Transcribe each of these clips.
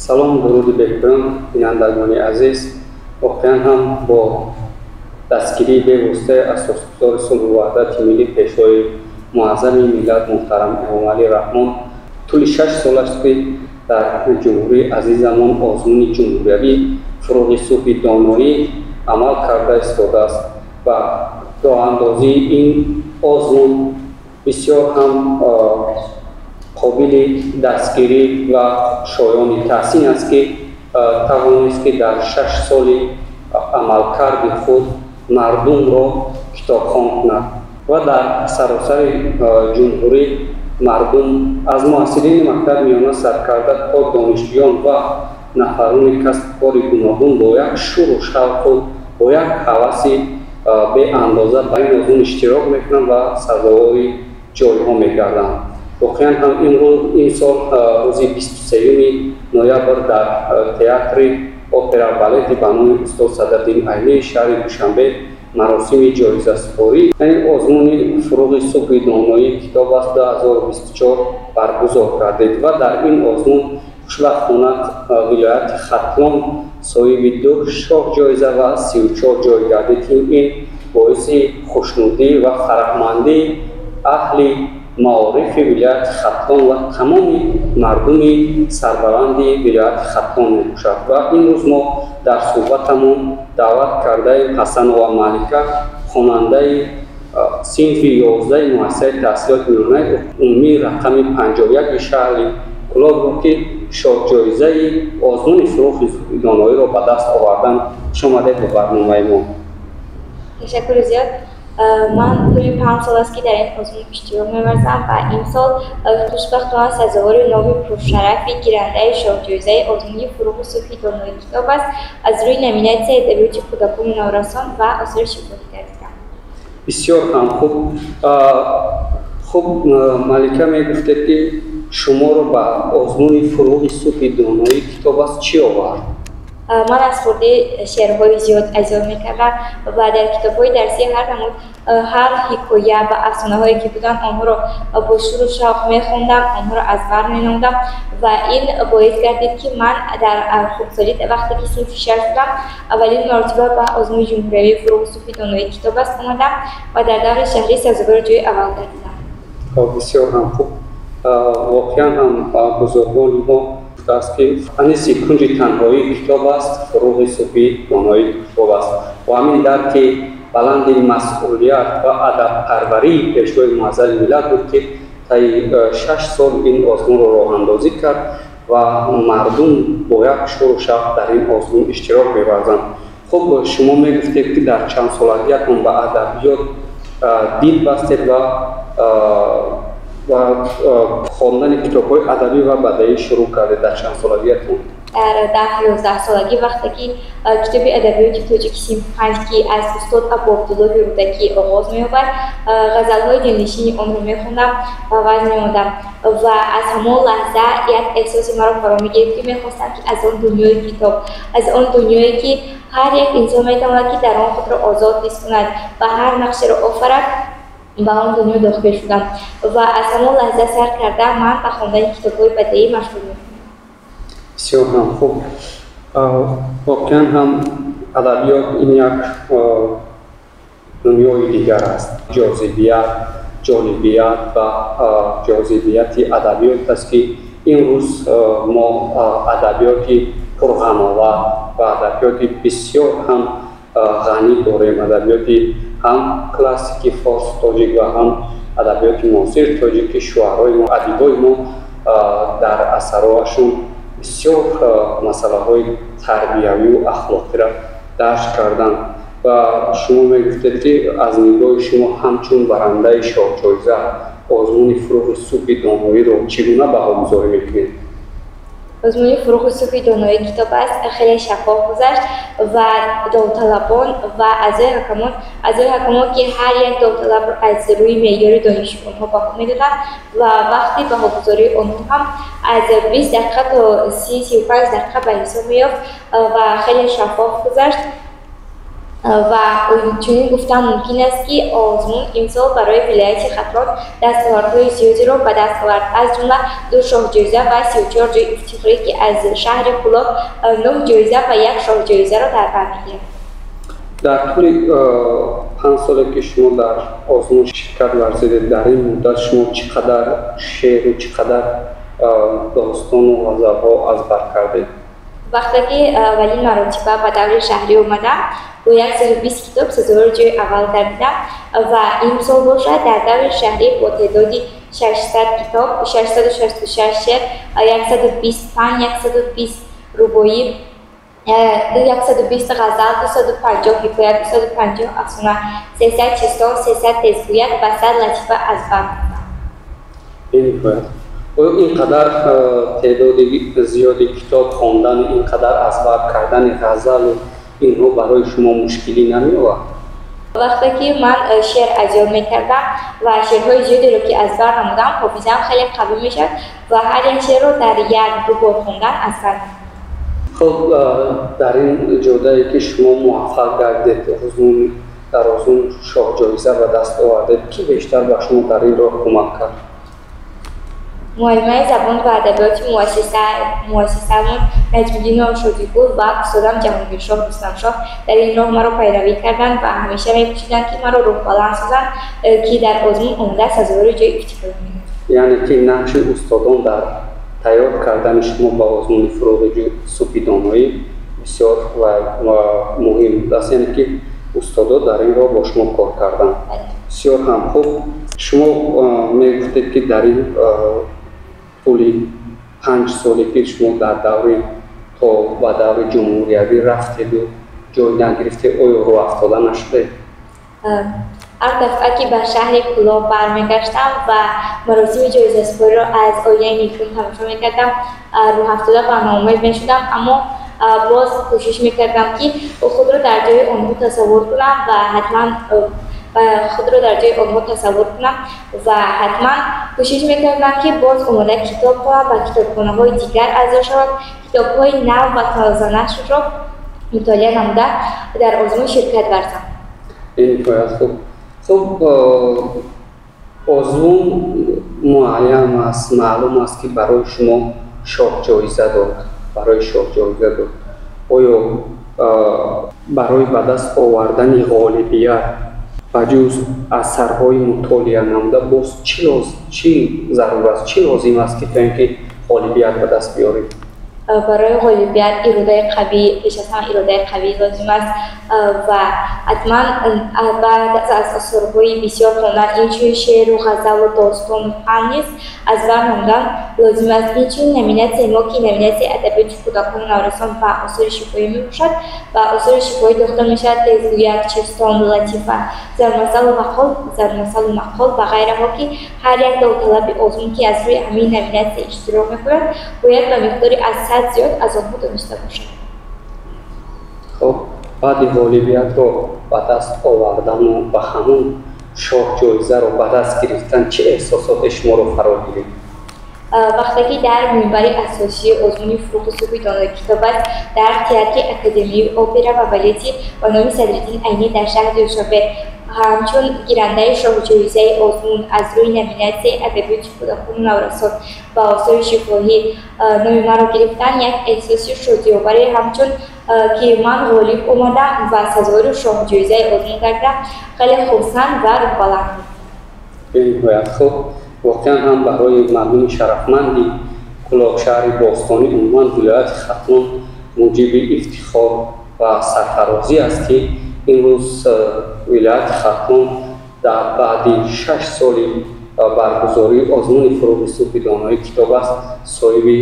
Салом, дуруди беҳтарон, бинандагони азиз. Воқеан ҳам бо дастгирии бевоситаи асосгузори сулҳу ваҳдати миллӣ, пешвои муаззами миллат муҳтарам Эмомалӣ Раҳмон, тӯли 6 сол аст, ки дар ҷумҳурии азизамон озмуни ҷумҳуриявӣ «Фурӯғи субҳи доноӣ» амал карда истодааст ва роҳандозии ин озмун бисёр ҳам қобили дастгирӣ ва шоёни таҳсин аст, ки тавонист, ки дар 6 соли амалкарди худ мардумро китобхон кунад ва дар саросари ҷумҳурӣ мардум аз муҳассилини мактаби миёна саркарда то донишҷӯён ва нафарони касбу кори гуногун бо як шуру шавқу бо як ҳаваси беандоза ба ин озмун иштирок мекунанд ва сазовори ҷойҳо мегарданд. Воқеан ҳам имрӯз, ин сол, рӯзи 23 ноябр дар театри опера балети ба номи устод Садриддин Айнии шаҳри Душанбе маросими ҷоизасупорӣ, яъне озмуни «Фурӯғи субҳи доноӣ китоб аст» 2024 баргузор кардед ва дар ин озмун хушбахтона вилояти Хатлон соҳиби ду шоҳ ҷоиза ва 34 ҷой гардид, ки ин боиси хушнудӣ ва фараҳмандии аҳли маорифи вилояти Хатлон ва тамоми мардуми сарбаланди вилояти Хатлон мебошад. Ва имрӯз мо дар суҳбатамон даъват кардаем Ҳасанова Малика, хонандаи синфи 11-и муассисаи таҳсилоти миёнаи умумии рақами 51-и шаҳри Кӯлобро, ки шоҳҷоизаи озмуни «Фурӯғи доноиро» ба даст овардан. Хуш омадед ба барномаи мо. Ташаккури зиёд. Ман тӯли 5 сол аст, ки дар ин озмун иштирок меварзам ва имсол хушбахтона сазовори номи пуршарафи гирандаи шоҳҷоизаи озмуни «Фурӯғи субҳи донои китоб аст» аз рӯи номинатсияи адабиёти кӯдакону наврасон ва осори шифоҳӣ гардидам. Бисёр ҳам хуб. Хуб, Малика, мегуфтед, ки шуморо ба озмуни «Фурӯғи субҳи донои китоб аст» чӣ овард? Ман аз хурдӣ шеърҳои зиёд аз ёд мекардам ва дар китобҳои дарсӣ ҳар намуд, ҳар ҳикоя ва афсонаҳое ки буданд, онҳоро бо шуру шавқ мехондам, онҳоро аз бар менамудам ва ин боис гардид, ки ман дар хурдсолӣ, вақте ки синфи шаш будам, аввалин маротиба ба озмуни ҷумҳуриявии «Фурӯғи субҳи донои китоб аст» омадам ва дар даври шаҳрӣ сазовори ҷои аввал гардидам. Хоб, бисёр ҳам хуб. Воқеан ҳам бузургони мо гуфтааст, ки аниси кунҷи танҳоии китоб аст, фурӯғи субҳи доноии китоб аст. Ва ҳамин дарки баланди масъулият ва адабпарварии пешвои муаззами миллат буд, ки таи 6 сол ин озмунро роҳандозӣ кард ва мардум бо як шуру шавқ дар ин озмун иштирок меварзанд. Хуб, шумо мегуфтед, ки дар чанд солагиятон ба адабиёт дил бастед ва хондани китобҳои адабӣ ва бадеӣ шурӯъ кардед. Дар чанд солагиятон? Дар 10-11 солагӣ, вақте ки китоби адабиёти тоҷики синфи панҷ, ки аз устод Абу Абдуллоҳи Рӯдакӣ оғоз меёбад, ғазалҳои дилнишини онро мехондам ва вазн мемондам ва аз ҳамон лаҳза як эҳсоси маро фаро мегирифт, ки мехостам, ки аз он дунёи китоб, аз он дунёе ки ҳар як инсон метавонад, ки дар он худро озод ҳис кунад ва ҳар нақшеро офарад, ба он дунё дохил шудам ва аз ҳамон лаҳза сар карда ман ба хондани китобҳои бадеӣ машғул мешудам. Бисёр ҳам хуб. Воқеан ҳам адабиёт ин як дунёи дигар аст. Ҷозибият, ҷолибият ва ҷозибияти адабиёт аст, ки имрӯз мо адабиёти пурғановат ва адабиёти бисёр ҳам ғанӣ дорем, адабиёти ҳам классики форс тоҷик ва ҳам адабиёти муосири тоҷик, ки шуарои мо, адибои мо дар асарҳояшон бисёр масъалаҳои тарбиявию ахлоқиро дарҷ карданд. Ва шумо мегуфтед, ки аз нигоҳи шумо ҳамчун барандаи шоҳҷоиза озмуни «Фурӯғи субҳи доноиро» чӣ гуна баҳогузорӣ мекунед? Озмуни «Фурӯғи субҳи донои китоб аст» хеле шаффоф гузашт ва довталабон ва аъзои ҳакамон, ки ҳар як довталабро аз рӯи меъёри дониши онҳо баҳо медоданд ва вақти баҳогузории онҳо ҳам аз 20 дақиқа то 30-35 дақиқа ба ҳисоб меёфт ва хеле шаффоф гузашт. Ва чунин гуфтан мумкин аст, ки озмун имсол барои вилояти Хатлон дастовардҳои зиёдеро ба даст овард, аз ҷумла 2 шоҳҷоиза ва 34 ҷои ифтихорӣ, ки аз шаҳри Кӯлоб 9 ҷоиза ва 1 шоҳҷоизаро дар бар мегирад. Дар тӯли 5 соле, ки шумо дар озмун ширкат варзидед, дар ин муддат шумо чӣ қадар шеъру чӣ қадар достону ғазалҳо аз бар кардед? Вақте ки аввалин маротиба ба даври шаҳрӣ омадам, бо 120 китоб сазовори ҷои аввал гардидам ва имсол бошад, дар даври шаҳрӣ бо теъдоди 600 китоб, 666 шеър, 125, 120 рубоӣ, 120 ғазал, 250 ҳикоя, 250 афсона, 300 чистон, 300 тезгӯяк ва 100 латифа аз бар кардам. Бениҳоят. Оё ин қадар теъдоди зиёди китоб хондану ин қадар аз бар кардани ғазалу инҳо барои шумо мушкилӣ намеовард? Вақте ки ман шеър аз ёд мекардам ва шеърҳои зиёдеро, ки аз бар намудам, ҳофизаам хеле қавӣ мешавад ва ҳар як шеърро дар 1-2 бор хондан аз бар мекунам. Хуб, дар ин ҷодае, ки шумо муваффақ гардид, дар озмун шоҳҷоиза ба даст овардед, кӣ бештар ба шумо дар ин роҳ кӯмак кард? Муаллимаи забон ва адабиёти муассисаамон Наҷмиддинов Шодигул ва устодам Ҷаҳонгиршоҳ Рустамшоҳ дар ин роҳ маро пайравӣ карданд ва ҳамеша мекӯшиданд, ки маро рӯҳбаланд созанд, ки дар озмун омода сазовори ҷои ифтихорӣ мегардам. Яъне ки нақши устодон дар тайёр кардани шумо ба озмуни Фурӯғи субҳи доноӣ бисёр ва муҳим будааст, яъне ки устодо дар ин роҳ бо шумо кор карданд. Бисёр ҳам хуб. Шумо мегуфтед, ки дар ин тӯли 5 соле, ки шумо дар даври то ба даври ҷумҳуриявӣ рафтеду ҷой нагирифтед, оё рӯ афтода нашудед? Ҳар дафъа, ки ба шаҳри Кӯлоб бармегаштам ва маросими ҷоизасупориро аз оинаи нилгун тамошо мекардам, рӯҳафтода ва ноумед мешудам, аммо боз кӯшиш мекардам, ки худро дар ҷои онҳо тасаввур кунам ва ҳатман худро дар ҷои онҳо тасаввур кунам ва ҳатман кӯшиш мекардам, ки боз омода китоб хонам ва китобхонаҳои дигар аъзо шавам, китобҳои нав ва тозанашрро мутолиа намуда дар озмун ширкат варзам. Бениҳоят хуб. Хуб, озмун муайян аст, маълум аст, ки барои шумо шоҳҷоиза дод, барои шоҳҷоиза дод. Оё барои ба даст овардани ғолибият ба ҷуз асарҳои мутолиа намуда боз чӣ зарур аст, чӣ лозим аст, ки то ин ки ғолибият ба даст биёред? Барои ғолибият иродаи қавӣ, пеш аз ҳама иродаи қавӣ лозим аст ва ҳатман баъд аз осорҳои бисёр хондан, инчунин шеъру ғазалу достону фан низ аз бар намудан лозим аст. Инчунин номинатсияи мо, ки номинатсияи адабиёти кӯдакону наврасон ва осори шифоҳӣ мебошад, ва осори шифоҳӣ дохил мешавад тезгӯяк, чистон, латифа, зарбулмасалу мақол, зарбулмасалу мақол ва ғайраҳо, ки ҳар як довталаби озмун, ки аз рӯи ҳамин номинатсия иштирок мекунад, бояд ба миқдори аз 100 зиёд аз онҳо дониста бошад. Хуб, баъди ғолибиятро ба даст овардану ба ҳамон шоҳҷоизаро ба даст гирифтан чӣ эҳсосоте шуморо фаро гирифт? Вақте ки дар минбари асосии озмуни Фурӯғи субҳи донои китоб аст, дар театри Академияи опера ва балети ба номи Садриддин Айнӣ дар шаҳри Душанбе ҳамчун гирандаи шоҳҷоизаи озмун аз рӯи номинатсияи адабиёти кӯдакону наврасон ва осори шифоҳӣ номи маро гирифтан, як эҳсоси шодиоваре, ҳамчун ки ман ғолиб омадам ва сазовори шоҳҷоизаи озмун гардидам, хеле хурсанд ва рӯҳбаланд будам. Бениҳоят хуб. Воқеан ҳам барои мардуми шарафманди Кӯлоб, шаҳри бостонӣ, умуман вилояти Хатлон муҷиби ифтихор ва сарфарозӣ аст, ки имрӯз вилояти Хатлон дар баъди 6 соли баргузории озмуни Фурӯғи субҳи донои китоб аст, соҳиби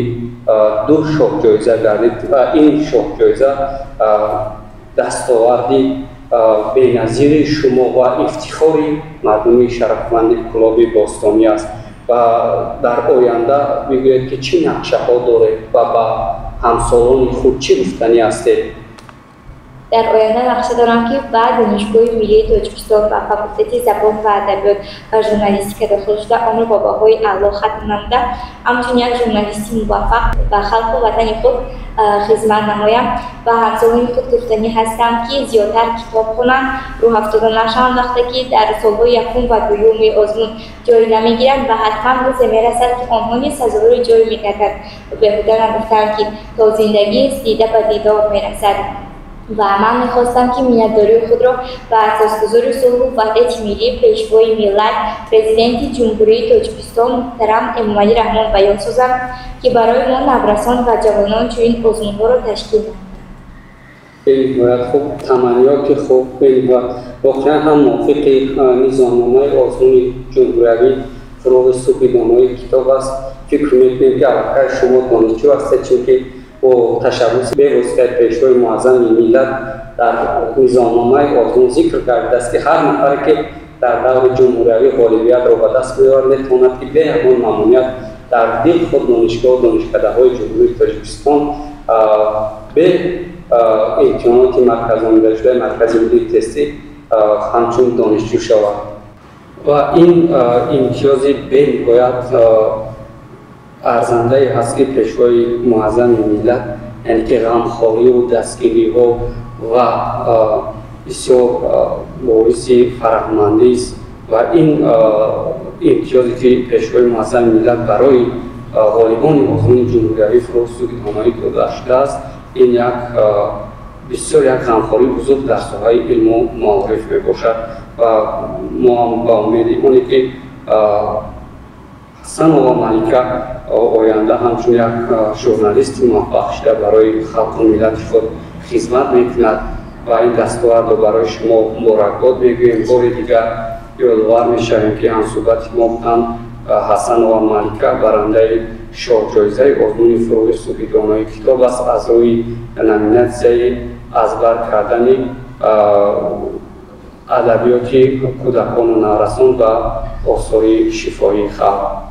2 шоҳҷоиза гардид ва ин шоҳҷоиза дастоварди беназири шумо ва ифтихори мардуми шарафманди Кӯлоби бостонӣ аст. Ва дар оянда бигӯед, ки чӣ нақшаҳо доред ва ба ҳамсолони худ чӣ гуфтанӣ ҳастед? Дар оянда нақша дорам, ки ба Донишгоҳи миллии Тоҷикистон ба факултети забон ва адабиёт ва журналистика дохил шуда, онро бо баҳои аъло хатм намуда, ҳамчун як журналисти муваффақ ба халқу ватани худ хизмат намоям. Ба ҳамсолони худ гуфтанӣ ҳастам, ки зиёдтар китоб хонанд, рӯҳафтода нашаванд, вақте ки дар солҳои якум ва дуюми озмун ҷой намегиранд, ва ҳатман рӯзе мерасад, ки онҳо низ сазовори ҷой мегарданд. Беҳуда нагуфтаанд, ки то зиндагист, дида ба дидор мерасад. Ва ман мехостам, ки миннатдории худро ба асосгузори сулҳу ваҳдати миллӣ, Пешвои миллат, Президенти Ҷумҳурии Тоҷикистон муҳтарам Эмомалӣ Раҳмон баён созам, ки барои мо, наврасон ва ҷавонон, чунин озмунҳоро ташкил намуданд. Бениҳоят хуб, таманниёти хуб, бениҳоят. Воқеан ҳам мувофиқи низомномаи озмуни ҷумҳуриявӣ «Фурӯғи субҳи донои китоб» аст. Фикр мекунем, ки аллакай шумо донишҷӯ ҳастед, чунки бо ташаббуси бевоситаи Пешвои муаззами миллат дар низомномаи озмун зикр гардидааст, ки ҳар нафаре, ки дар даври ҷумҳуриявӣ ғолибиятро ба даст меорад, метавонад, ки бе ягон мамнуният дар дилхоҳ донишгоҳу донишкадаҳои Ҷумҳурии Тоҷикистон бе имтиҳоноти марказонидашудаи Маркази миллии тестӣ ҳамчун донишҷӯ шавад. Ва ин имтиёзи бениҳоят арзандае ҳаст, ки Пешвои муаззами миллат, яъне ки ғамхориву дастгириҳо ва бисёр боиси фараҳмандист. Ва ин имтиёзе, ки Пешвои муаззами миллат барои ғолибони озмуни ҷумҳуриявӣ «Фурӯғи субҳи доноӣ» дода шудааст, ин як бисёр як ғамхории бузург дар соҳаи илму маориф мебошад. Ва мо ҳам ба умеди оне, ки Ҳасанова Малика оянда ҳамчун як журналисти муваффақ шуда, барои халқу миллати худ хизмат мекунад ва ин дастовардро барои шумо муборакбод мегӯем. Бори дигар ёдовар мешавем, ки ҳамсӯҳбати мо буданд Ҳасанова Малика, барандаи шоҳҷоизаи озмуни «Фурӯғи субҳи донои китоб» аст аз рӯи номинатсияи аз бар кардани адабиёти кӯдакону наврасон ва осори шифоҳии халқ.